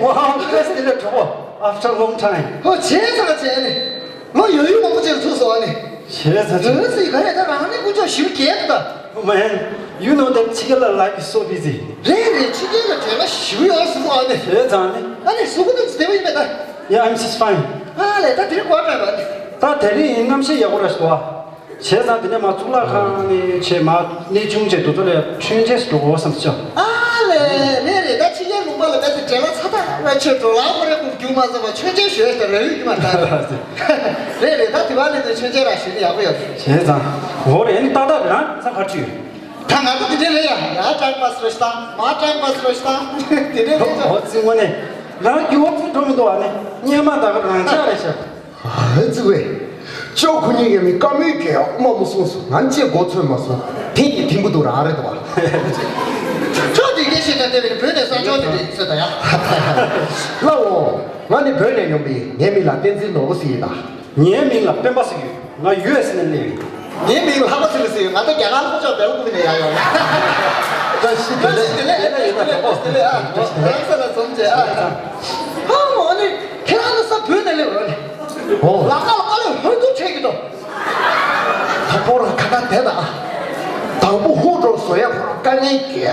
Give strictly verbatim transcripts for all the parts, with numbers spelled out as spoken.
Wow, that's still a trouble after a long time. ཧོ། བྱས་ཙང་བྱས་ནས། ལོ་ཡོད་ཡོད་མང་པོ་ཅིག་ཐུག་སོང་ཨ་ནི། བྱས་ཙང་བྱས། ཨོ་ཙི། ག་ཡ། ད་རང་ནི་ཀུན་སྤྱོད་ཞིབ་རྒྱས་འདུག་ད། Man, you know that Chikala life is so busy. རེད་རེད། ཕྱི་རྒྱལ་ལ་བྲེལ་བ་ཞེ་པོ་ཡོད་སོང་ཨ་ནི། བྱས་ཙང་ནི། ཨ་ནི་གཟུགས་པོ་དེ་བདེ་པོ་ཡིན་པས་ད། Yeah, I'm just fine. ཨ་ལས། ད་དེ་རིང་གོ་བ་འདྲ་བ་ནི། ད་དེ་རིང་གནམ་གཤིས་ཡག་པོ་ར་ཞིག་འདུག་ཨ། བྱས་ཙང་དེ་ནས་མ་གཙུག་ལག་ཁང་ནས་བྱས་མ་གནས་ཆུང་བྱས་དུས་ཚོད་ལ་ཆོས་མཇལ་འགྲོ་དགོས་བསམ་སོང་། ཨ་ལས། རེད་རེད། ད་ཕྱི་རྒྱལ་ལུང་པ་ལ་བལྟས་ཚེ་བྲེལ་བ་ཚ་ཐག་རེད། ཁྱོད་འགྲོ་ལམ་ཁོ་རེ་ཁུག་རྒྱུག་མ་བཟོ་བ་ཆོས་མཇལ་ཞུ་ཡ་ཞིག་རེ་ཡོད་ཀྱི་མ་རེད། རེད་རེད། ད་དེ་བ་ལས་ནས་ཆོས་མཇལ་ར་ཞུས་ན་ཡག་པོ་ཡོད་རེད། བྱས་ཙང་འོ་རེད། ཨ་ནི་ཏག་ཏག་རང་ས་ག་ཁྲིད་ཡོད། ད་ང་ཚོ་དེ་འདྲས་རེད་ཡ། ཡ་ཀྲང་པ་སི་རོ་ཤི་ཏང་། མ་ཀྲང་པ་སི་རོ་ཤི་ཏང་། དེ་འདྲས་རེད་ཅོ། འོ་ཙི། དངོས་གནས་རང་རྒྱུ་བ་ཙི་འགྲོ་མི་འདུག་བ་ནི། སྙན་མ་ད་ག་རང་ཆགས་རེད་ཤག་ཨ་ཙི་བས། ཅོ་ཁོ་གཉིས་ཀྱི་མི་བཀའ་མོལ་གྱི་དམའ་མོ་གསུངས་སོང་། ང་ཅེ་མགོ་ཚོས་མ་སོང་། ཐེངས་ཀྱི་ཐིམ་པོ་འདུག་རང་རེད་དོ། ཁྱོད་དེ་སྐད་བཤད་ན་དེ་བས་བོད་ནས་གསར་འབྱོར་དེ་འདྲས་ཡིན་ས་ད་ཡ། ལའོ། ང་ནི་བོད་ནས་ཡོང་པའི་ངའི་མིང་ལ་བསྟན་འཛིན་ནོར་བུ་ཟེར་ཡིན་ད། ངའི་མིང་ལ་སྤེན་པ་ཟེར་ཡོད། ང་ཡུ་ཨེ་སི་ནས་སླེབས་ཡོད། ངའི་མིང་ལ་ལྷག་པ་ཟེར་ཟེར་ཡོད། ང་ད་རྒྱ་གར་ལྷོ་ཕྱོགས་སྦེལ་ཀོབ་ནས་ཡར་ཡོང་ཡ། བཀྲ་ཤིས་བདེ་ལེགས། བཀྲ་ཤིས་བདེ་ལེགས། བཀྲ་ཤིས་བདེ་ལེགས། བཀྲ་ཤིས་བདེ་ལེགས། ཨ། རང་ས་ལ་འཛོམས་བྱས་ཨ། ཨ་མོ་ནི་ཁྱེད་རང་ཚོ་ས་བོད་ནས་སླེབས་ཡོད་ནི། ཨོ། ལ་ཀ་ལ་དཀའ་ལས་ཧོན་ཐུག་འཕྲད་ཀྱི་འདུག་ད་པོ་ར་ཁ་ཁ་དེ་ད། དང་པོ་ཧུ་འགྲོ་བཟོ་ཡ་ཁོ་རང་དཀའ་ངལ་རྒྱ་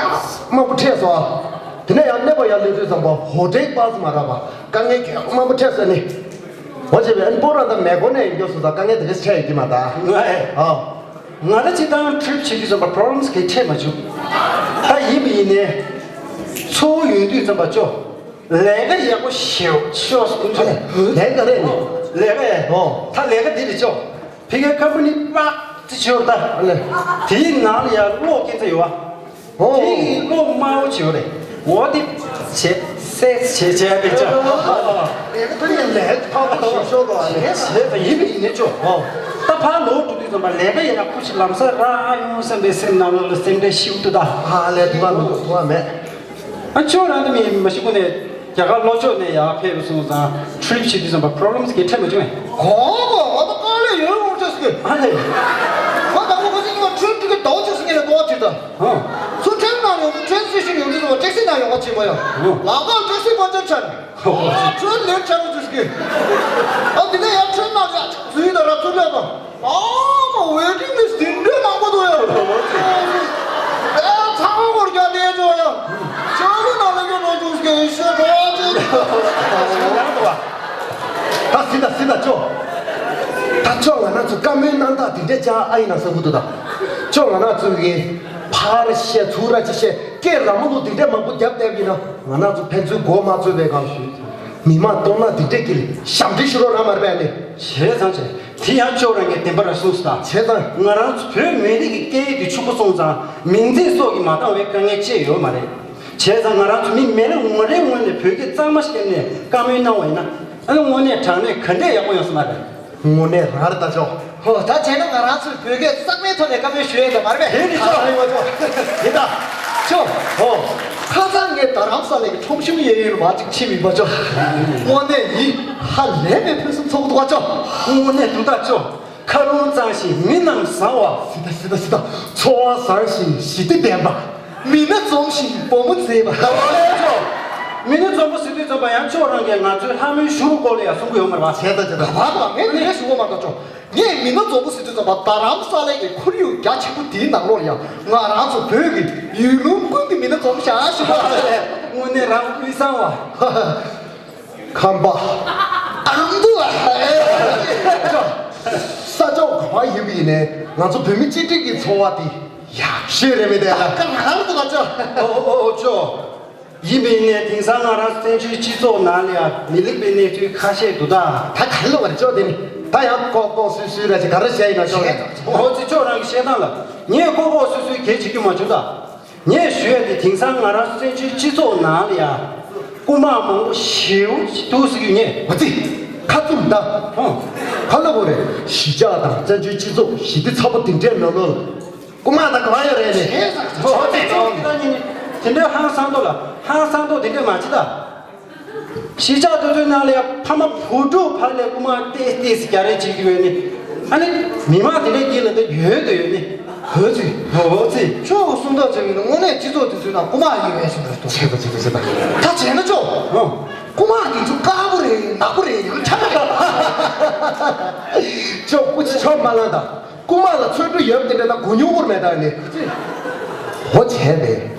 མང་པོ་འཕྲད་སོང་། དེ་ནས་ཡང་གནས་པ་ཡར་སླེབས་དུས་ཙམ་པ་ཧོ་ཊེལ་པ་ཙམ་མ་རག་པ་དཀའ་ངལ་རྒྱ་མང་པོ་འཕྲད་སོང་ནི། འོ་བྱས་པས་ཨ་ནི་པོ་ར་ད་མེ་གོ་ནས་ཡིན་རྒྱུ་སོང་ཙང་དཀའ་ངལ་དེ་གས་འཕྲད་ཡོད་ཀྱི་མ་ད། ང་ཨེ། ཨ། ང་ད་སྤྱིར་བཏང་ཊི་རིབ་བྱེད་དུས་ཙམ་པ་པོ་རོབ་ལེམ་སི་གས་འཕྲད་མ་བྱུང་། ད་ཡིན་པ་ཡིན་ནའི། ཚོ་བོ་ཡོང་དུས་ཙམ་པ་ཅོ། ལས་ཀ་ཡག་པོ་ཞེ་པོ་ཤོག་ཟེར་དུས་ཙམ། ལས་ཀ་རེད་ནི། ལས་ཀ་ཨེ། ཨོ། ད་ལས་ཀ་འདི་རེད་ཅོ། ཕ་གིའི་ཁམ་པ་ནི་པག་ཅིག་བྱེད་ཡོད་ད། ཨ་ལས། དེའི་ནང་ལ་ཡང་གློག་སྐྱེལ་ས་ཡོད་བ། ཨོ། དེ་ཡི་གློག་དམར་པོ་བྱེད་ཡོད་རེད། འོ་དེ་བྱས་སེ་བྱས་བྱས་པའི་ཅོ། ལས་ཀ་དེ་ཡང་ལས་ཕག་པོ་ཞིག་ཤོར་འགྲོ་བ་རེད། བྱས་བྱས་ད་ཡིན་པ་ཡིན་ནའི་ཅོ། ཨོ། ད་ཕར་ལོག་འགྲོ་དུས་ཙམ་པ་ལས་ཀ་ཡིན་ན་ཁུ་ཆི་ལམ་སང་རག་ཡོང་བསམ་པའི་སེམས་ནང་ལོགས་ལ་སེམས་ཁྲལ་ཞེ་པོ་འདུག་ད། ཨ་ལས། དུ་བ་མི་འདུག་དུ་བ་མེད། ཨ་ཅོ་རང་དེ་མི་མ་ཤི་གོ་ནས་རྒྱ་གར་ལྷོ་ཕྱོགས་ནས་ཡར་ཕེབས་སོང་ཙང་ཊི་རིབ་བྱེད་དུས་ཙམ་པ་པོ་རོབ་ལེམ་སི་གས་འཕྲད་མ་བྱུང་ངས། གོ་གོ་ང་ད་དཀའ་ལས་ཡོད་འོང་ཅོ་ཟེར་གི། ཨ་ལས། ང་དང་པོ་ཁོ་ཚོ་གཉིས་ཀ་ཊི་རིབ་ཀྱི་ཟླ་བ་བཅུ་ཟིན་ངས་ལ་གོ་བ་བྱེད་ད། ཧོ། ཚུར་ཊེན་ནང་ཡོང་དུས་ཊེན་སི་ཊེ་ཤན་ཡོང་དུས་ཙམ་པ་ཊེག་སི་ནང་ཡོང་བ་བྱེད་པ་ཡ། ཧོ། ལ་ཀ་ཊེག་སི་པ་ཅར་ཆགས་ནས། ཨ་ཁྲོན་ལེན་ཆགས་འགྲོ་ཟེར་གི། ཨ་དེ་ནས་ཡང་ཁྲོན་ནང་ཡ་འཛུལ་ཡོད་ད་ར་ཚུར་སླེབས་པ། ཨ་མ་ཝེ་ཊིང་ལིསི་ཊི་དེ་འདྲའི་མང་པོ་འདུག་ཡ། ཨ་ཚང་མ་སྒོར་རྒྱག་བསྡད་འགྲོ་ཡ། ཅ་ལུ་ནང་ལ་ཡོད་འགྲོ་འདུག་ཟེར་གི་ཤོད་འགྲོ་བ་ཅིག་ད་སྲིད་ད་སྲིད་ད་ཅོ། ད་ཅོ་ང་རང་ཚོ་བཀའ་མོལ་གནང་སྟངས་དེ་འདྲས་ཅག་ཨ་ཡིན་ན་བསམ་གི་འདུག་ད། ཅོ་ང་རང་ཚོ་གི་ཕར་བཤད་ཚུར་ར་ཅིག་བཤད་སྐད་ར་མོ་ལུག་དེ་འདྲས་མང་པོ་རྒྱབ་བསྡད་པ་ཡིན་ན་ང་རང་ཚོ་ཕན་ཚུན་མགོ་མ་ཚོས་པའི་སྒང་ཞུས། མི་མང་སྟོང་ན་དེ་འདྲས་ཀྱི་ཞབས་འདྲེན་ཞུ་རོགས་གནང་མ་རེད་པས་ནི། བྱས་ཙང་བྱས། དེ་ཡང་ཅོ་རང་གིས་བདེན་པ་ར་གསུངས་སོང་ད། བྱས་ཙང་། ང་རང་ཚོ་བོད་མི་རིགས་ཀྱི་སྐད་ཡིག་དེ་ཕྱུག་པོ་སོང་ཙང་མིང་ཚིག་སོགས་ཀྱིས་མ་འདང་བའི་དཀའ་ངལ་ཅི་ཡང་ཡོད་མ་རེད། བྱས་ཙང་ང་རང་ཚོ་མི་མི་རེ་ངོ་རེ་ངོས་ནས་བོད་སྐད་གཙང་མ་བཤད་ནས་བཀའ་མོལ་གནང་བ་ཡིན་ན་ཨ་ནི་དངོས་གནས་དྲང་གནས་ག་འདྲས་ཡག་པོ་ཡོང་ས་མ་རེད། དངོས་གནས་རང་རེད་ད་ཅོ། ཧོ། ད་བྱས་ན་ང་རང་ཚོས་བོད་སྐད་གཙང་མའི་ཐོག་ནས་བཀའ་མོལ་ཞུ་ཡས་ད་མ་རེད་པས། དེ་རེད་ཅོ། ཨ་ཡོད་ཅོ། ཡིན་ད། ཅོ། ཧོ། ཁ་སང་ངས་རྡ་རམ་ས་ལའི་ཁྲོམ་གཞུང་གཡས་གཡོན་ལ་མར་ཅིག་ཕྱིན་མིན་པ་ཅོ། དངོས་གནས་ཡིན། ཧ་ལས་པའི་ཕུན་སུམ་ཚོགས་པོ་འདུག་པ་ཅོ། དངོས་གནས་འདུག་ད་ཅོ། མཁའ་རླུང་གཙང་ཞིང་མི་རྣམས་བཟང་བ། སྲིད་ད་སྲིད་ད་སྲིད་ད། འཚོ་བ་བཟང་ཞིང་ཞི་བདེ་ལྡན་པ། མི་སྣ་འཛོམས་ཤིང་སྒོ་མོ་མཛེས་པ། མི་སྣ་འཛོམས་པོ་ཟེར་དུས་ཙམ་པ་ཡང་ཅོ་རང་གིས་ང་ཚོའི་ལྷ་མོའི་བཞུགས་སྒོ་ལ་ཡང་གསུང་གི་ཡོད་མ་རེད་པ། བྱས་ད་བྱས་ད། ག་པར་དུ་ངས་དེ་འདྲའི་ཞུ་གོ་མ་གཏོགས་ཅོ། ངས་མི་སྣ་འཛོམས་པོ་ཟེར་དུས་ཙམ་པ་རྡ་རམ་ས་ལའི་གི་ཁོར་ཡུག་རྒྱ་ཆེན་པོ་དེའི་ནང་ལོགས་ལ་ཡང་ང་རང་ཚོ་བོད་ཀྱི་ཡུལ་ལུང་ཀུན་གྱི་མི་སྣ་འཛོམས་ཤག་ཞུ་གོ། དངོས་གནས་རང་དབུས་གཙང་བ། ཁམས་པ། ཨ་འདུ་བ། ས་ཕྱོགས་ག་པར་ཡིན་པ་ཡིན་ནའི་ང་ཚོ་བོད་མི་གཅིག་སྒྲིལ་གྱི་ཚོར་བ་དེ་ཡག་ཤོས་རེད་མི་འདུག་ཨ། ཁ་ལག་ཏུ་ག་ཅོ། ཨོ་ཨོ་ཨོ་ཅོ། ཡིན་པ་ཡིན་ནའི་དེང་སང་ང་རང་བཙན་བྱོལ་སྤྱི་ཚོགས་ནང་ལ་ཡང་མི་ལེགས་པའི་གནས་ཚུལ་ཁ་ཤས་འདུག་ད། ད་ག་ལ་བར་ཅོ་དེ་ནི་ད་ཡང་ལྐོག་ལྐོག་སུད་སུད་ར་ཅིག་ག་རེ་བྱས་ཡིན་ན་ཅོ་ལ། ཨོ་ཙི་ཅོ་རང་གི་བཤད་སྟངས་ལ་ངས་ལྐོག་ལྐོག་སུད་སུད་གལ་ཆེ་རྒྱུ་མ་བྱུང་ད། ངས་ཞུ་ཡ་དེ་དེང་སང་ང་རང་བཙན་བྱོལ་སྤྱི་ཚོགས་ནང་ལ་ཡ་རྐུ་མ་མང་པོ་ཞེ་པོ་ཅིག་འདུག་ཟེར་གྱི་ཡོད་ངས། ཨ་ཙི། ཁ་བཙུམ་ད། ཧོ། ག་ལ་བོ་རེད། གཞིས་ཆགས་དང་བཙན་བྱོལ་སྤྱི་ཚོགས་ཞི་བདེ་ཚ་པོ་དེ་འདྲའི་ནང་ལོགས་ལ་རྐུ་མ་དང་ག་བ་ཡོད་རེད་ནས། ཧོ་ཧོ་དེ་ཚོ་གི་ད་ཉིན་དེ་འདྲའི་ཧང་སང་མདོག་ལ་ཧང་སང་མདོག་དེ་འདྲའི་མ་བྱེད་ད། གཞིས་ཆགས་དེ་ཚོའི་ནང་ལ་ཡ་ཕ་མ་བུ་ཕྲུག་བར་ལ་རྐུ་མ་ཏེས་ཏེས་རྒྱག་རེས་བྱེད་ཀྱི་ཡོད་ནི། ཨ་ནི་མི་མང་དེ་འདྲའི་དཀྱིལ་ལ་ད་ཡོད་དུ་ཡོད་ནི། ཧོ་ཙི་ཧོ་ཙི། ཁྱོད་གསུང་ ཚོགས་བྱས་པའི་དངོས་གནས་སྤྱི་ཚོགས་དེ་ཚོའི་ནང་རྐུ་མ་ཡིན་པའི་ཞིག་རེད་འདུག་བྱས་པ་བྱས་པ་བྱས་པ། ད་བྱས་ན་ཅོ། ཨོ། རྐུ་མ་དེ་ཚོ་དཀར་པོ་རེད་ནག་པོ་རེད་ཡང་ཆ་མེད། ཅོ་སྐུ་ཅི་ཆོག་མ་ལ་ད། རྐུ་མ་ལ་ཚོན་གྲུ་ཡོད་དེ་འདྲ་ད་གོ་མྱོང་བོར་མེད་ད་ནི། འོ་བྱས་པས།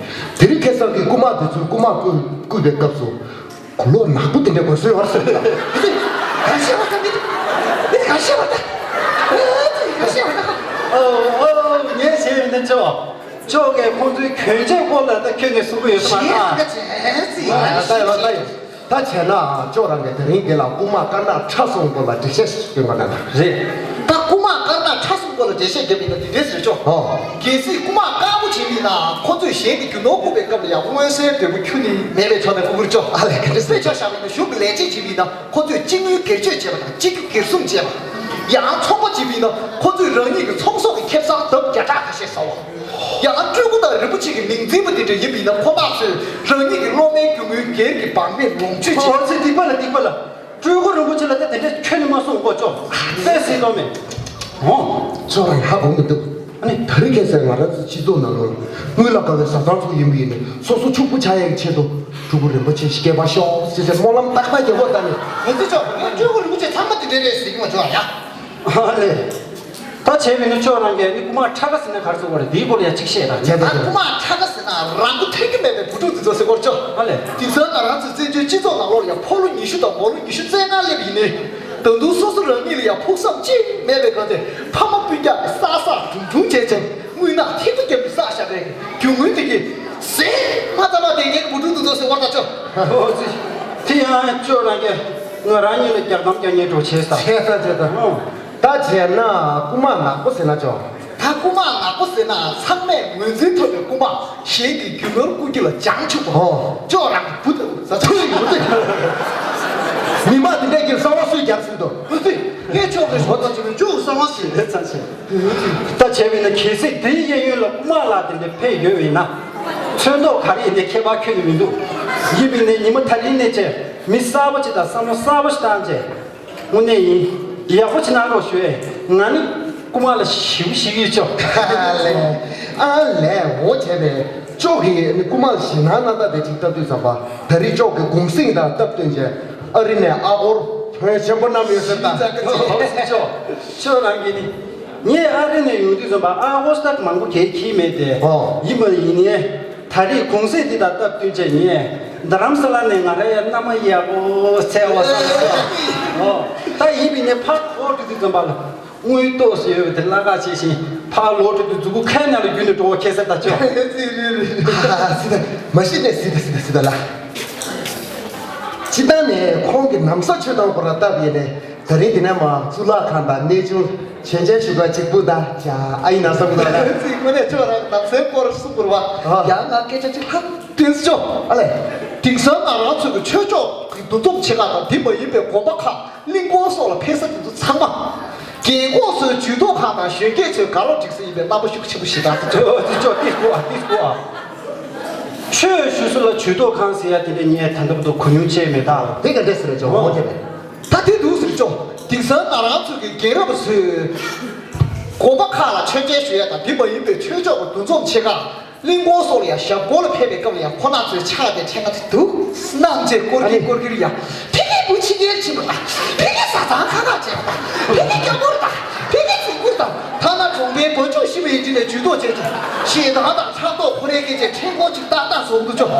དེ་རིང་ཁ་སང་གི་རྐུ་མ་དེ་ཚོས་རྐུ་མ་རྐུ་རྐུས་པའི་སྐབས་སུ། གོ་ལོག་ནག་པོ་དེ་འདྲ་གོ་སྲོལ་ཡོད་རེད་ཟེར་ད། ག་ཤེས་བ་ད་མི་འདུག་མི་ག་ཤེས་བ་ད། ག་ཤེས་བ་ད། ཨོ་ཨོ་ངས་བྱས་ཡིན་ན་ཅོ། ཅོ་གས་ཁོང་ཚོའི་གྱོན་ཆས་སྐོར་ལ་ད་ཁྱོད་ནས་གསུང་གི་ཡོད་ཁ་ན། ད་ཡོད་ད་ཡོད། ད་བྱས་ན་ཅོ་རང་གིས་དེ་རིང་འདི་ལ་རྐུ་མ་དཀར་ནག་ཁྲ་གསུམ་སྐོར་ལ་འགྲེལ་བཤད་ཞིག་སྐྱོན་ག་ན་ན། རེད། ད་རྐུ་མ་དཀར་ནག་ཁྲ་གསུམ་སྐོར་ལ་འགྲེལ་བཤད་བརྒྱབ་པ་ཡིན་ན་འདི་འདྲས་ཟེར་ཅོ། ཨོ། གལ་སྲིད་རྐུ་མ་དཀར་པོ་བྱས་པ་ཡིན་ན་ཁོ་ཚོས་གཞན་གྱི་རྒྱུ་ནོར་རྐུ་བའི་སྐབས་ལ་ཡང་མངོན་གསལ་དོད་པོ་ཁྱོན་ནས་མེད་པའི་ཆ་ནས་རྐུ་གི་རེད་ཅོ། ཨ་ལས་ག་འདྲས་ཟེར། དཔེ་ཆ་བཞག་པ་ཡིན་ན་གཞུང་གི་ལས་བྱེད་བྱས་པ་ཡིན་ན་ཁོ་ཚོས་གཅིག་དངུལ་སྒེར་སྤྱོད་བྱས་པ་དང་གཅིག་རྒྱུ་སྒེར་སྲུང་བྱས་པ། ཡང་ཚོང་པ་བྱས་པ་ཡིན་ན་ཁོ་ཚོས་རང་ཉིད་ཀྱི་ཚོང་ཟོག་གི་ཁེ་བཟང་ལྡབ་བརྒྱ་ཕྲག་ཁ་ཤས་ཟ་བ། ཡང་སྤྲུལ་སྐུ་དང་རིན་པོ་ཆེ་གི་མིང་འཛིན་པ་དེ་འདྲ་ཡིན་པ་ཡིན་ན་ཁོ་ཐག་ཚོས་རང་ཉིད་ཀྱི་སློབ་མའི་རྒྱུ་དངུལ་སྒེར་གྱི་བང་མེད་ལོངས་སྤྱོད་བྱེད། ཨོ་ཙི་སྡིག་པ་ལ་སྡིག་པ་ལ། སྤྲུལ་སྐུ་རིན་པོ་ཆེ་ལ་ད་དེ་འདྲ་ཁྱོན་ནས་མ་གསུང་གོ་ཅོག་བཙན་སྲིད་ལོ་མེད། ཨོ། ཅོག་རང་ཧ་གོ་མི་འདུག་ཨ་ནི་ད་རེས་ཁ་སང་ང་རང་ཚོ་སྤྱི་ཚོགས་ནང་ལོགས་དངུལ་ལ་དགའ་བའི་བཟའ་ཚང་ཚོ་ཡིན་པ་ཡིན་ནའི་སོ་སོ་ཕྱུག་པོ་ཆགས་ཡག་གི་ཆེད་དུ་སྤྲུལ་སྐུ་རིན་པོ་ཆེ་སྐྱེས་པ་ཤོག་ཟེར་ཟེར་སྨོན་ལམ་རྟག་པར་རྒྱག་གོ། ད་ནི་ང་ཚོ་ཅོག་ངས་སྤྲུལ་སྐུ་རིན་པོ་ཆེ་ཚང་མ་དེ་འདྲ་རེད་ཟེར་གྱི་མ་བྱུང་ཨ་ཡ། ཨ་ལས། ད་བྱས་པས་ན་ཅོག་རང་གིས་ནི་རྐུ་མ་ཁྲ་ཁ་ཟེར་ན་ག་རེ་ཟེར་དགོས་རེད། འདིའི་སྐོར་ལ་ཡ་གཅིག་བཤད་དང་བྱས་ད། རྐུ་མ་ཁྲ་ཁ་ཟེར་ན་རང་མགོ་ཐོན་གྱི་མེད་པའི་བུ་ཕྲུག་འདི་ཚོ་ཟེར་དགོས་རེད་ཅོག་ཨ་ལས། དེང་སང་ང་རང་ཚོའི་བཙན་བྱོལ་སྤྱི་ཚོགས་ནང་ལོགས་ལ་ཡ་ཕོ་ལོ་ཉི་ཤུ་དང་མོ་ལོ་ཉི་ཤུ་རྩ་ལྔ་སླེབས་ཡིན་ནའི། ད་དུང་སོ་སོ་རང་ཉིད་ལ་ཡ་ཕུགས་བསམ་ཅི་མེད་པའི་སྒང་དེ་ཕ་མ་སྤུན་ཀྱག་གིས་བསགས་བསགས་དྲུང་དྲུང་བྱས་བྱས་དངུལ་ནག་ཐིག་ཏུ་བརྒྱབ་ནས་བསགས་བཞག་པའི་རྒྱུ་དངུལ་དེ་གིས་ཟས་མ་ཚང་བ་བསྡད་མཁན་གྱི་བུ་ཕྲུག་འདི་ཚོ་ཟེར་དགོས་རེད་ད་ཅོག་ཨོ་ཙི། དེ་ཡང་ཅོག་རང་གིས་ང་རང་ཉིད་ལ་རྒྱག་གཏམ་རྒྱག་མཁན་འགྲོ་བྱས་ས། བྱས་ས་བྱས་ས། ཨོ། ད་བྱས་ན་རྐུ་མ་ནག་པོ་ཟེར་ན་ཅོག་ད་རྐུ་མ་ནག་པོ་ཟེར་ན་ཚང་མས་ངོས་འཛིན་ཐོབ་པའི་རྐུ་མ་གཞན་གྱི་རྒྱུ་ནོར་རྐུ་རྒྱུ་ལ་བྱང་ཆུབ་པ། ཨོ། ཅོག་རང་གི་བུ་དང་བཟའ་ཚང་ཡིན་པ་དེ། མི་མང་དེ་འདྲས་ཀྱིས་གསང་བ་སུས་རྒྱབ་ཟིན་ཏོ། ཨུ་ཙི། ངས་ཅོག་གི་ཞོ་དང་ཅི་མི་ཅོག་གསང་བ་ཞིག་རེད་ཚང་ཞིག་ད་བྱས་པས་ན་གལ་སྲིད་དེའི་གཡས་གཡོན་ལ་རྐུ་མ་ལགས་དེ་འདྲས་ཕེབས་ཡོད་པས་ན། ཚོན་མདོག་ག་རེ་ཡིན་ནའི་ཁྱད་པར་ཁྱོན་ནས་མི་འདུག་ཡིན་པས་ན་ཉི་མ་ད་རིང་ནས་བྱས་མི་གསར་པ་ཅིག་དང་བསམ་བློ་གསར་པ་ཞིག་བཏང་བྱས། དངོས་གནས་ཡིན། ཡག་པོ་ཅིག་གནང་རོགས་ཞུ། ང་ནི་རྐུ་མ་ལ་ཞེ་པོ་ཞེ་གི་ཡོད་ཅོག་ཨ་ལས། ཨ་ལས། འོ་བྱས་པས་ཅོག་གིས་ནི་རྐུ་མ་ལ་ཞེད་སྣང་གནང་སྟངས་དེ་ཅིག་ལྟ་དུས་ཙམ་པ་ད་རེས་ཅོག་གི་གུང་གསེང་དང་སྟབས་བསྟུན་བྱས་ཨ་རི་ནས་ཨ་སྒོར་ཕོན་ཆེན་པོ་བསྣམས་ཡོད་ཟེར་ད། ཅོག་ཅོག་རང་གིས་ནི། ངས་ཨ་རི་ནས་ཡོང་དུས་ཙམ་པ་ཨ་སྒོར་སྟག་མང་པོ་གས་ཁྱེར་མེད་དེ། ཨོ། ཡིན་པ་ཡིན་ནའི། ད་རེས་གུང་གསེང་འདི་དང་སྟབས་བསྟུན་བྱས་ངས་རྡ་རམ་ས་ལ་ནས་ང་རང་ཡ་མནའ་མ་ཡག་པོ་འཚོལ་བ་བསམ་སོང་། ཨོ། ད་ཡིན་པས་ནས་ཕར་ལོག་འགྲོ་དུས་ཙམ་པ་ལ་དངུལ་ཏོག་ཙམ་ཡོད་པ་དེ་བརླག་ག་བྱས་ཤིང་ཕར་ལོག་འགྲོ་དུས་མཛུབ་གུ་ཁའི་ནང་ལ་རྒྱུ་ནས་འགྲོ་བ་ཁྱད་བསད་ད་ཅོག་ཨ་སི་ད། མ་གཞི་ནས་སི་ད་སི་ད་སི་ད་ལ། སྤྱིར་བཏང་ནས་ཁོང་གི་ན་བཟའ་མཆོད་སྟངས་སྐོར་ལ་བལྟས་པ་ཡིན་ནའི། ད་རིང་འདི་ནས་མར་གཙུག་ལག་ཁང་དང་གནས་ཆུང་མཆོད་མཇལ་ཞུ་ག་གཅིག་པུ་དང་བཅས་ཨ་ཡིན་ན་བསམ་གི་འདུག་ལ། ཚིག་དངོས་གནས་ཁྱོད་རང་ནགས་ཚལ་སྐོར་གསུང་དགོས་པ། ཨ། ཡང་ང་སྐད་ཆ་གཅིག་ལྷག་དྲན་སོང་། ཨ་ལས། དེང་སང་ང་རང་ཚོ་གི་ཆོས་ཕྱོགས་ཀྱི་འདུ་འཛོམས་ཆེ་ཁག་དང་དེ་མ་ཡིན་པའི་དགོན་པ་ཁག་གླིང་སྐོར་སོགས་ལ་ཕེབས་ས་དེ་ཚོ་ཚང་མ། རྒན་གོག་ཚོའི་ཇུས་གཏོགས་ཁང་དང་གཞོན་སྐྱེས་ཚོའི་དགའ་རོགས་སྒྲིག་ས་ཡིན་པའི་རྣམ་པ་ཤུགས་ཆེན་པོ་ཞིག་དང་། ཅོག་ཅོག་ཏིས་གོ་ཨ་ཏིས་གོ་ཨ། ཆོས་ཞུ་ས་ལ་ཇུས་གཏོགས་ཁང་ཟེར་ཡ་དེ་འདྲ་ངས་ད་ལྟ་བར་དུ་གོ་མྱོང་བྱས་མེད་ད། དེ་ག་འདྲས་ཟེར་རེད་ཅོག་འོ་དེ་རེད། ད་དེ་འདུག་ཟེར་ཅོག་དེང་སང་ང་རང་ཚོ་གི་རྒན་རབས་ཚོས་དགོན་པ་ཁག་ལ་མཆོད་མཇལ་ཞུ་ཡ་དང་དེ་མ་ཡིན་པའི་ཆོས་ཕྱོགས་ཀྱི་འདུ་འཛོམས་ཆེ་ཁག་གླིང་སྐོར་སོགས་ལ་ཡང་ཞབས་སྐོར་ལ་ཕེབས་པའི་སྐབས་ལ་ཡང་ཁོ་རང་ཚོའི་ཕྱག་དེ་འཕྲེང་ང་དེ་འདུག་སྣང་བྱས་སྐོར་གྱིན་སྐོར་གྱིན་ལ་ཡང་ཕ་གི་བུ་ཕྱི་རྒྱལ་ཕྱིན་པ་དང་ཕ་གི་བཟའ་ཚང་ཁ་ཁ་བྱས་པ་དང་ཕ་གི་སྐྱབས་མགོན་དང་ཕ་གི་ཚིག་མགུར་དང་ཐ་ན་གྲོང་པའི་བ་ཕྱུགས་ཤི་བའི་རྗེས་ནས་ཇུས་གཏོགས་བྱས་ཀྱང་ཞེ་སྡང་དང་ཕྲག་དོག་ཁོ་རའི་སྐད་ཆས་འཕྲེང་སྐོར་ཅིག་ཏག་ཏག་བཟོ་གི་འདུག་ཅོག་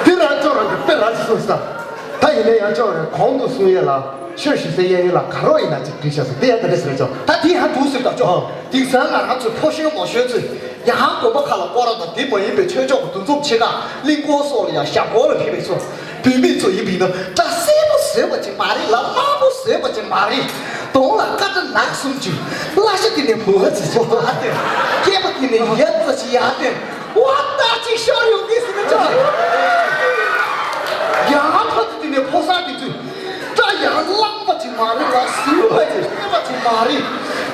དེ་རང་ཅོག་རང་གི་དཔེ་རང་ཅིག་གསུངས་ས། ད་ཡིན་ན་ཡང་ཅོག་རེ་གོང་དུ་གསུང་ཡས་ལ་ཆོས་ཞུ་སའི་གཡས་གཡོན་ལ་ག་རོགས་ཡིན་ན་ཅིག་བྲིས་ཤག་ཟེར་དེ་ཡང་དེ་འདྲ་ཟེར་ཅོག་ད་དེ་ཡང་འདུག་ཟེར་ད་ཅོག་ཨོ། དེང་སང་ང་རང་ཚོའི་ཕོ་གཞོན་མོ་གཞོན་ཚོས་ཡང་དགོན་པ་ཁག་ལ་སྐོར་ར་དང་དེ་མ་ཡིན་པའི་ཆོས་ཕྱོགས་ཀྱི་འདུ་འཛོམས་ཆེ་ཁག་གླིང་སྐོར་སོགས་ལ་ཡང་ཞབས་སྐོར་ལ་ཕེབས་པའི་ཚོ་བུད་མེད་ཚོ་ཡིན་པ་ཡིན་ན་སྐྲ་སེར་པོ་བཟོས་པ་ཅིག་མ་རེད་ལ་དམར་པོ་བཟོས་པ་ཅིག་མ་རེད། གདོང་ལ་ཀ་ཏྲ་ནག་གསུམ་གྱི་བརླ་ཤ་དེ་ནས་མོ་ཙི་ཙི་ཡར་ཐོན། སྐེད་པ་དེ་ནས་ཡ་ཙི་ཅིག་ཡར་ཐོན། བ་ལྟ་ཅིག་ཤོར་ཡོང་གི་ཟེར་ན་ཅོག་ཡང་ཕ་ཚོ་དེ་ནས་ཕོ་གསར་དེ་ཚོས་སྐྲ་ཡང་རླངས་པ་ཅིག་མ་རེད་ལ་ཟུལ་པ་ཅིག་སྐྱེས་པ་ཅིག་མ་རེད།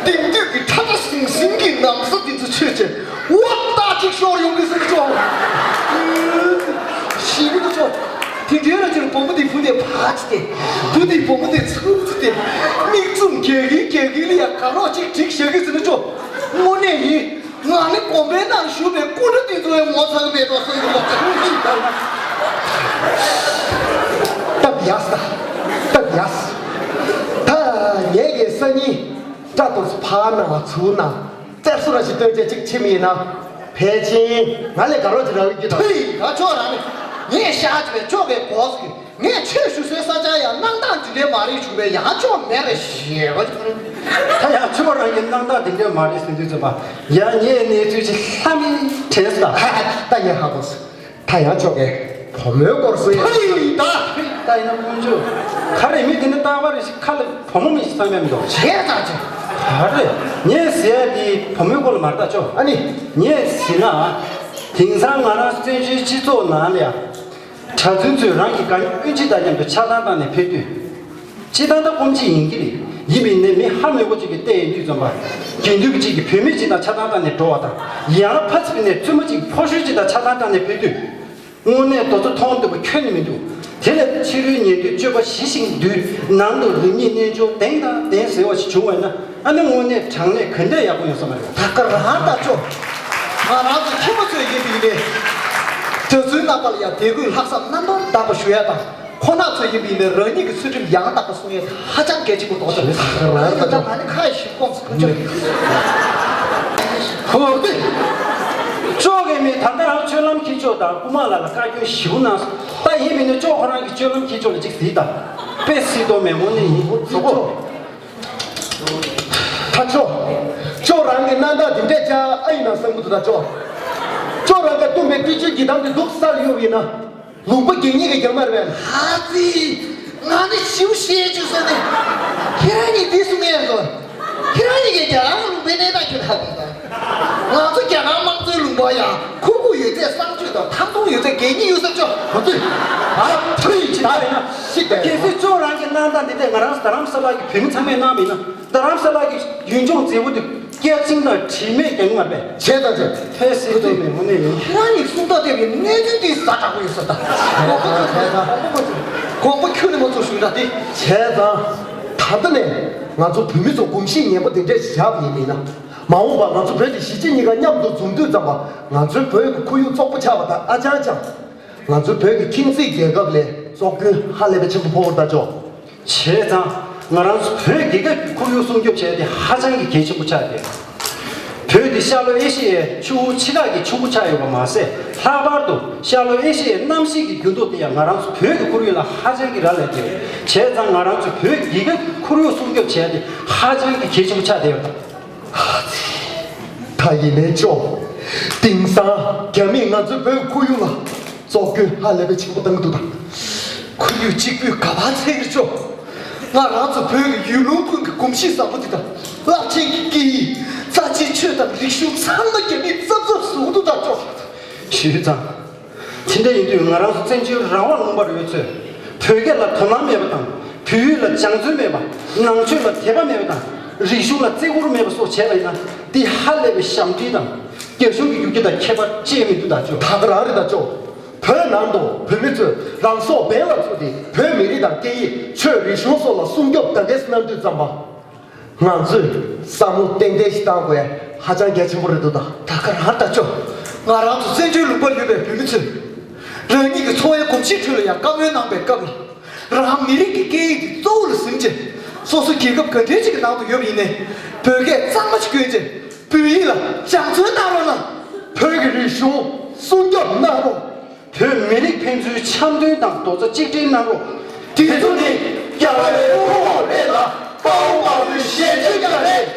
དེང་དུས་ཀྱི་ཁྲ་ཁྲ་ཟིང་ཟིང་གི་ན་བཟའ་དེ་ཚོ་མཆོད་བྱས་བ་ལྟ་ཅིག་ཤོར་ཡོང་གི་ཟེར་ན་ཅོག་ཞེ་གི་འདུག་ཅོག་དེ་འདྲའི་ར་ཅིག་བུ་མོ་དེ་བུ་དེ་ཕ་ཅིག་དེ་བུ་དེ་བུ་མོ་དེ་ཚུར་ཅིག་དེ་མིག་བཙུམ་རྒྱག་གིན་རྒྱག་གིན་ལ་ཡ་དགའ་རོགས་ཅིག་སྒྲིག་བཞག་གི་ཟེར་ན་ཅོག་དངོས་གནས་ཡིན། ཨ་ནི་དགོན་པའི་ནང་བཞུགས་པའི་སྐུ་ཕྲེང་དེ་ཚོ་ཡང་ངོ་ཚ་གི་མེད་དོ་གསུང་གི་མོ། སྟབས་ཡག་ས། སྟབས་ཡག་ས། ད་ངས་ཀྱི་སང་ཉིན་སྐྲ་དོར་ཚོ་ཕར་ན་ཚུར་ན་རྩེར་སོ་ར་ཞིག་སྟོན་ཆེད་ཅིག་ཕྱིན་མིན་ན། ཕལ་ཆེར་ང་ལས་དགའ་རོགས་ཅིག་རག་གི་འདུག་ཐུའི་ད་ཆོག་རང་ནི་ངས་ཤག་ཅིག་པའི་ཅོག་གི་གོག་ཟིག་ངས་ཆོས་ཞུ་སའི་ས་ཆ་ཡང་སྣང་དག་འདི་འདྲའི་མ་རེད་བྱུང་བས་ཡང་ཅོག་མེད་རེད་ཞེས་པ་ཅིག་ད་ཡང་ཆོས་པ་རང་གི་སྣང་དག་འདི་འདྲའི་མ་རེད་ཟེར་དུས་ཙམ་པ་ཡང་ངས་གནས་ཚུལ་ཅིག་ལྷ་མིན་དྲན་སོང་། ད་ངས་ཧ་གོ་སོང་། ད་ཡང་ཆོག་གི་བུ་མོའི་སྐོར་སུ་ཡང་ཧེ་ད། ད་ཡིན་ན་དཀོན་མཆོག་ག་རེ་མི་དེ་ནི་རྟག་པར་ཞིག་ཁ་ལ་བུ་མོ་མི་ཞིག་བསམ་ཡ་མི་འདུག་བྱས་ཙང་ཅིག་ག་རེ་ངས་ཟེར་ཡ་དེ་བུ་མོའི་སྐོར་ལ་མ་རེད་ད་ཆོག་ཨ་ནི། ངས་ཟེར་ན། དེང་སང་ང་རང་བཙན་བྱོལ་སྤྱི་ཚོགས་ནང་ལ་ཡ། གྲྭ་བཙུན་ཚོས་རང་གི་དགའ་ཉེ་སྤུན་མཆེད་དང་མཉམ་དུ་ཆགས་སྡང་བཏང་ནས་ཕེབས་དུས། སྤྱིར་བཏང་ད་སྐོམ་ཆེད་ཡིན་གྱི་རེད། ཡིན་པའི་ནས་མི་ཧ་མོད་པོ་གཅིག་གིས་བལྟས་ཡོང་དུས་ཙམ་པ། དགེ་འདུན་གྱི་གཅིག་གིས་བུད་མེད་གཅིག་དང་ཆགས་སྡང་བཏང་ནས་འགྲོ་བ་དང་། ཡང་ཕ་ཚིག་ནས་བཙུན་མ་གཅིག་ཕོ་གཞོན་གཅིག་དང་ཆགས་སྡང་བཏང་ནས་ཕེབས་དུས། དངོས་གནས་རྡོ་རྩ་མཐོང་བདེ་པོ་ཁྱོན་ནས་མི་འདུག་དེ་ལས་ཕྱི་རོལ་ཉན་ཐོས་སྤྱོད་པ་ཞི་ཞིང་དུལ། ནང་དུ་རིག་གནས་རྣལ་འབྱོར་ལྡན་དང་ལྡན་ཟེར་བ་ཞིག་བྱུང་བ་ཡིན་ན། ཨ་ནི་དངོས་གནས་དྲང་གནས་ག་འདྲས་ཡག་པོ་ཡོང་ས་མ་རེད། ད་ག་རང་ལྟ་ཆོག་ང་རང་ཚོ་ཁྱིམ་པ་ཚོས་ཡིན་པ་ཡིན་ནའི། གྲྭ་བཙུན་རྣམ་པ་ལ་ཡང་དད་གུས་ལྷག་བསམ་རྣམ་པར་དག་པ་ཞུ་ཡ་དང་། ཁོ་ན་ཚོས་ཡིན་པ་ཡིན་ནའི་རང་ཉིད་ཀྱི་ཚུལ་ཁྲིམས་ཡང་དག་པ་སྲུང་ཡ་དེ་ཧ་ཅང་གལ་ཆེན་པོ་རེད་དོ། ད་ག་རང་ལྟ་ཆོག་ང་ནི་ཁ་ཡི་ཞིག་ཁོངས་སུ་ཁོ་ཆོད། ཧོ་དེ། ཅོག་གི་མི་ད་ལྟ་རང་སྤྱོད་ལམ་འཁྱེར་ཕྱོགས་དང་རྐུ་མ་ལ་ལ་བཀའ་བཀྱོན་ཞིག་གནང་སོང་། ད་ཡིན་མིན་ནི་ཅོག་ཁོ་རང་གི་སྤྱོད་ལམ་འཁྱེར་ཕྱོགས་ལ་ཅིག་གཟིགས་དང་། དཔེ་སྲིད་དོ་མེད་མོ་ནི་ཡིན་གྲོགས་པོ། ད་ཅོག་ཅོག་རང་གི་སྣང་དག་དེ་འདྲས་ཅག་ཨ་ཡིན་ན་བསམ་གི་འདུག་ད་ཅོག་ཅོག་རང་ག་བཏུམ་པའི་སྤྲི་ཆུའི་འགྱིག་དམ་དེ་འདུག་ས་ལ་གཡུག་ཡིན་ན། ལུང་པ་རྒྱག་ཉེས་ཀྱི་རྒྱ་མ་རེད་པས། ཧ་ཙི། ང་ནི་ཞིའུ་ཤེས་བཅུག་ས་ནི། ཁྱེད་རང་གཉིས་འདི་གསུང་ངེས་སོ། ཁྱེད་རང་གཉིས་ཀྱིས་རྒྱ་གར་ལུང་པའི་གནས་སྟངས་ཁྱོད་ཧ་གོ་ད། ང་ཚོ་རྒྱ་གར་དམངས་གཙོའི་ལུང་པ་ཡང་ཁུ་ཁུ་ཡོད་ཚད་གསང་སྤྱོད་དང་ཐང་ཐུང་ཡོད་ཚད་གད་སྙིགས་ཡོད་ས་ཅོ། ཧ་ཙི། ཨ་ཕ་རི་ཅི་ད་ཡིན་ན་ཤི་དེ། གལ་སྲིད་ཅོ་རང་གི་སྣང་དག་འདི་དེ་ང་རང་རྡ་རམ་ས་ལ་གི་བོད་མི་ཚང་མས་གནང་མིན་ན། རྡ་རམ་ས་ལ་གི་ཡུལ་ལྗོངས་མཛེས་པོ་དེ་སྐྱག་ཅིང་དང་དྲི་མས་ཀྱང་མ་པས། བྱས་ཙང་བྱས། ཕལ་སྲིད་དུ་མི་མོ་ནས་ཡིན། ཁྱེད་རང་གཉིས་གསུང་སྟངས་དེ་བས་གནས་ཚུལ་དེ་ཟ་དྲག་པོ་ཡོད་ས་ད། དགོངས་པ་ཁྱོད་ནས་མ་ཚོར་ཞུ་འདྲ་དེ། བྱས་ཙང་། ད་ལྟ་ནས་ང་ཚོ་བོད་མི་ཚོ་གོམས་གཤིས་ངན་པ་དེ་འདྲས་བཞག་པ་ཡིན་མིན་ན། མ་འོངས་པར་ང་ཚོ་བོད་དེ་གཞིས་བྱེས་གཉིས་ཀ་མཉམ་དུ་འཛོམས་དུས་ཙམ་པ་ང་ཚོའི་བོད་ཀྱི་ཁོར་ཡུག་བཙོག་པོ་ཆགས་པ་དང་ཨ་ཅང་ཅང་། ང་ཚོའི་བོད་ཀྱི་ཁྱིམ་མཚེས་རྒྱལ་ཁབ་ལས་བཙོག་སྐྱོན་ཧ་ལས་པའི་ཆེན་པོ་ཕོག་པར་ལྟ་ཆོག་བྱས་ཙང་ང་རང་ཚོ་བོད་རྒྱལ་ཁབ་ཀྱི་ཁོར་ཡུག་སྲུང་སྐྱོབ་བྱས་ཏེ་ཧ་ཅང་གི་གལ་ཆེན་པོ་ཆགས་ཏེ། བོད་འདི་ཤར་ལྷོ་ཨེ་ཤི་ཡའི་ཆུ་བོ་ཆེ་ཁག་གི་ཆུ་བོ་ཆགས་ཡོད་པ་མ་ཟད། ལྷག་པར་དུ་ཤར་ལྷོ་ཨེ་ཤི་ཡའི་གནམ་གཤིས་ཀྱི་འགྱུར་ལྡོག་དེ་ཡང་ང་རང་ཚོ་བོད་ཀྱི་ཁོར་ཡུག་ལ་ཧ་ཅང་གི་རག་ལས་ཏེ། བྱས་ཙང་ང་རང་ཚོ་བོད་རྒྱལ་ཁབ་ཀྱི་ཁོར་ཡུག་སྲུང་སྐྱོབ་བྱས་ཏེ་ཧ་ཅང་གི་གལ་ཆེན་པོ་ཆགས་ཏེ་ཡོད། ད་ཡིན་ནའི་ཅོ། དེང་སང་རྒྱ་མིས་ང་ཚོའི་བོད་ཁོར་ཡུག་ལ་བཙོག་སྐྱོན་ཧ་ལས་པའི་ཆེན་པོ་བཏང་གི་འདུག་ད། ཁོར་ཡུག་གཅིག་པུས་ག་པར་འཚོལ་གི་ཅོ། ང་རང་ཚོ་བོད་ཀྱི་ཡུལ་ལུང་ཀུན་གྱི་གོམས་གཤིས་བཟང་པོ་འདི་དང་རླབས་ཆེན་གྱི་སྐད་ཡིག་རྩ་ཆེའི་ཆོས་དང་རིག་གཞུང་ཚང་མ་རྒྱ་མིས་རྩབ་རྩབ་བཟོ་གི་འདུག་ད་ཅོ། ཞུས་ཙང་། དེ་འདྲ་ཡིན་དུས་ང་རང་ཚོ་བཙན་བྱོལ་རང་དབང་ལུང་པར་ཡོད་ཚོས། བོད་སྐད་ལ་དོ་སྣང་མེད་པ་དང་། བོད་ཡིག་ལ་སྦྱང་བརྩོན་མེད་པ། ནང་ཆོས་ལ་དད་པ་མེད་པ་དང་། རིག་གཞུང་ལ་བརྩི་བཀུར་མེད་པ་སོགས་བྱས་པ་ཡིན་ན། འདི་ཧ་ལས་པའི་ཞབས་འདྲེན་དང་། རྒྱ་གཞུང་གི་རྒྱུག་ཁྱི་དང་ཁྱད་པར་ཅི་ཡང་མི་འདུག་ད་ཅོ། ད་ག་རང་རེད་ད་ཅོ། བོད་ནང་དུ་བོད་མི་ཚོས་རང་སྲོག་འབེན་ལ་ཚུགས་ཏེ་བོད་མི་རིགས་དང་སྐད་ཡིག་ཆོས་རིག་གཞུང་སོགས་ལ་སྲུང་སྐྱོབ་ག་འདྲས་གནང་དུས་ཙམ་པ། ང་ཚོས་བསམ་བློ་ཏན་ཏན་ཞིག་བཏང་དགོས་ཧ་ཅང་གལ་ཆེན་པོ་རེད་འདུག་ད། ད་ག་རང་ལྟ་ཆོག་ང་རང་ཚོ་བཙན་བྱོལ་ལུང་པར་ཡོད་པའི་བོད་མི་ཚོས། རང་ཉིད་ཀྱི་འཚོ་བའི་གོམས་གཤིས་ཁྲོད་ལ་ཡང་བཀའ་མོལ་གནང་པའི་སྐབས་ལ། རང་མི་རིགས་ཀྱི་སྐད་ཡིག་དེ་གཙོ་བོ་ལ་ཟིན་རྗེས། སོ་སོ་རྒྱལ་ཁབ་ག་འདྲའི་ཅིག་གི་ནང་དུ་ཡོད་པ་ཡིན་ནའི། བོད་སྐད་གཙང་མ་ཞིག་བསྐྱོན་རྗེས། བོད་ཡིག་ལ་སྦྱང་བརྩོན་གནང་རོགས་གནང་། བོད་ཀྱི་རིག་གཞུང་སྲུང་སྐྱོབ་གནང་རོགས། བོད་མི་རིགས་ཕན་ཚུན་འཆམ་མཐུན་དང་རྡོག་རྩ་གཅིག་སྒྲིལ་གནང་རོགས། དེ་ཚོ་ནི་རྒྱལ་བའི་དབང་འོག་རེད་ལ། དཔའ་བོ་དམར་པོའི་ཞལ་ཆེམས་ཀྱང་རེད།